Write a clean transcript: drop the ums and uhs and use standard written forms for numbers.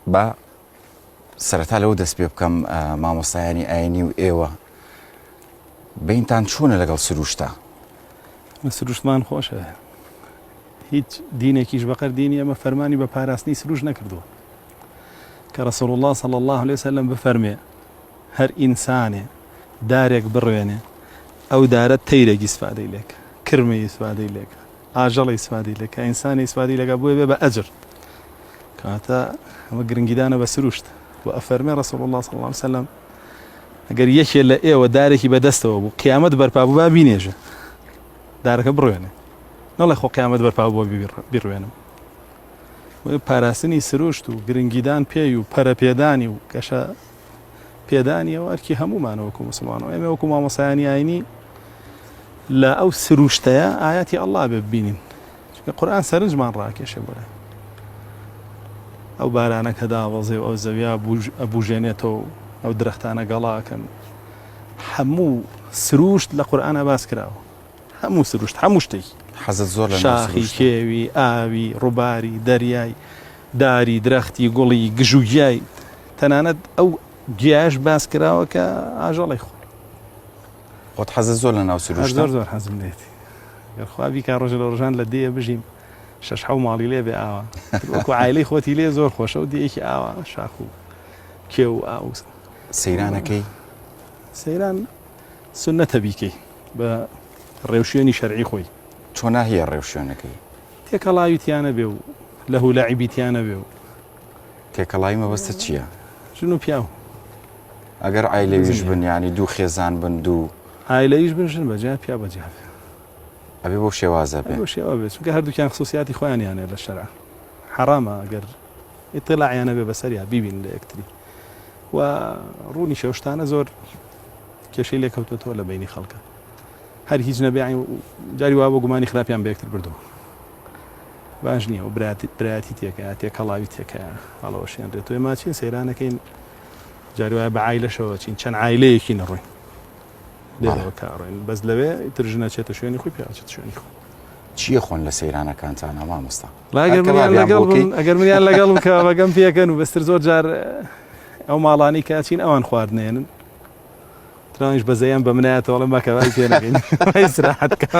با سەرەتا لەوە دەست پێ بکەم مامۆستایانی ئاینی و ئێوە بینتان چۆنە لەگەڵ سروشتا؟ سروشتمان خۆشە هیچ دینێکیش بەقەر دینی ئەمە فەرمانی بە پاراستنی سروش نەکردووە کە رسول الله صلی الله عليه وسلم بفەرمێ هەر ئینسانێ دارێک بڕوێنێ ئەو دارە تەیرێک ئیسفادەی لێکە کرمێ ئیسفادەی لێکە ئاژەڵ ئیسفادەی لێکە ئینسانی ئیسفادەی لێکە بۆیە بێ بە ئەجر کەواتە ئەمە گرنگیدانە بە سروشت و ئەفەرمێ رسول الله صلی الله علیه وسلم ئەگەر یەکێ لە ئێوە دارێکی بەدەستەوە بوو قیامەت بەرپا بوو با بینێژە دارەکە بڕوێنێ نەڵێ خۆ قیامەت بەرپا بووە بیڕوێنم پاراستنی سروشت و گرنگیدان پێی و پەرەپێدانی و گەشە پێدانیەوە ئەرکی هەموومانە وەکو مسلمانەوە ئێمە وەکو مامۆسایانی ئاینی لە ئەو سروشتەیە ئاەتی ئەله بێ ببینین چونکە قورئان سەرنجمان ڕاکێشێ بۆ لای ئەو بارانە کە دابەزێ و ئەو زەویا ئەبوژێنێتەوە و ئەو درەختانە گەڵاکەن هەموو سروشت لە قورئانا باس کراوە هەموو سروشت هەموو شتێکی حەزت زۆر لە شاخی کێوی ئاوی ڕووباری دەریای داری درەختی گوڵی گژ و گیای تەنانەت ئەو گیاش باس کراوە کە ئاژەڵی خۆ خۆت حەزت زۆر لە ناو سروشتە؟ زۆر زۆر حەزم لێتی گەر خوا بیکا ڕۆژێ لە ڕۆژان لە دێیە بژیم شەش حەو ماڵی لێ بێ ئاوا وەکو عایلەی خۆتی لێ زۆر خۆشە و دێیەکی ئاوا شاخ و کێو و ئاو سەیرانەکەی سەیران سنەتە بیکەی بە ڕێوشوێنی شەرعی خۆی چۆنا هەیە ڕێوشوێنەکەی تێکەڵاوی تیانە بێ و لەهو لەعیبی تیانە بێ و تێکەڵاوی مەبەستت چییە؟ ژن و پیاو. ئەگەر عایلەویش بن یانی دوو خێزان بن دوو. عایلەیش بن ژن بەجیا پیاو بەجیا بێ. ئەبێ بەو شێوازە بێ. بەو شێوە بێ چونکە هەردووکیان خسوسیاتی خۆیانیان هەیە لە شەرع حەرامە ئەگەر ئیتڵاعیان هەبێ بەسەریا بیبین لە یەکتری و ڕوونیشە ئەو شتانە زۆر کێشەی لێکەوتوەتەوە لە بینی خەڵکە هەر هیچ نەبێ جاری وا بۆ گومانی خراپیان بە یەکتر بردەوە. باش نییە و برایەتی تێکەیە تێکەڵاوی تێکەیە هەڵەوەشێنرێت ئێمە چین سەیرانەکەین جاری وایە بە عایلەشەوە چین چەند عایلەیەکی نەڕۆین لێرەوە کاڕۆین بەس لەوێ تر ژنە چێتە شوێنی خۆی پیاوچێت شوێنی خۆی. چییە خۆن لە سەیرانەکانتانە مامۆستا؟ ئەگەر منیان لەگەڵ کە بەگەم پێکەن و بەستر زۆر جار ئەو ماڵانی کە چین ئەوان خواردنێنن ترانیش بەزەیان بە منایەتەوەڵم بەکەوای پێ نەکەین ئیسراحەت کە.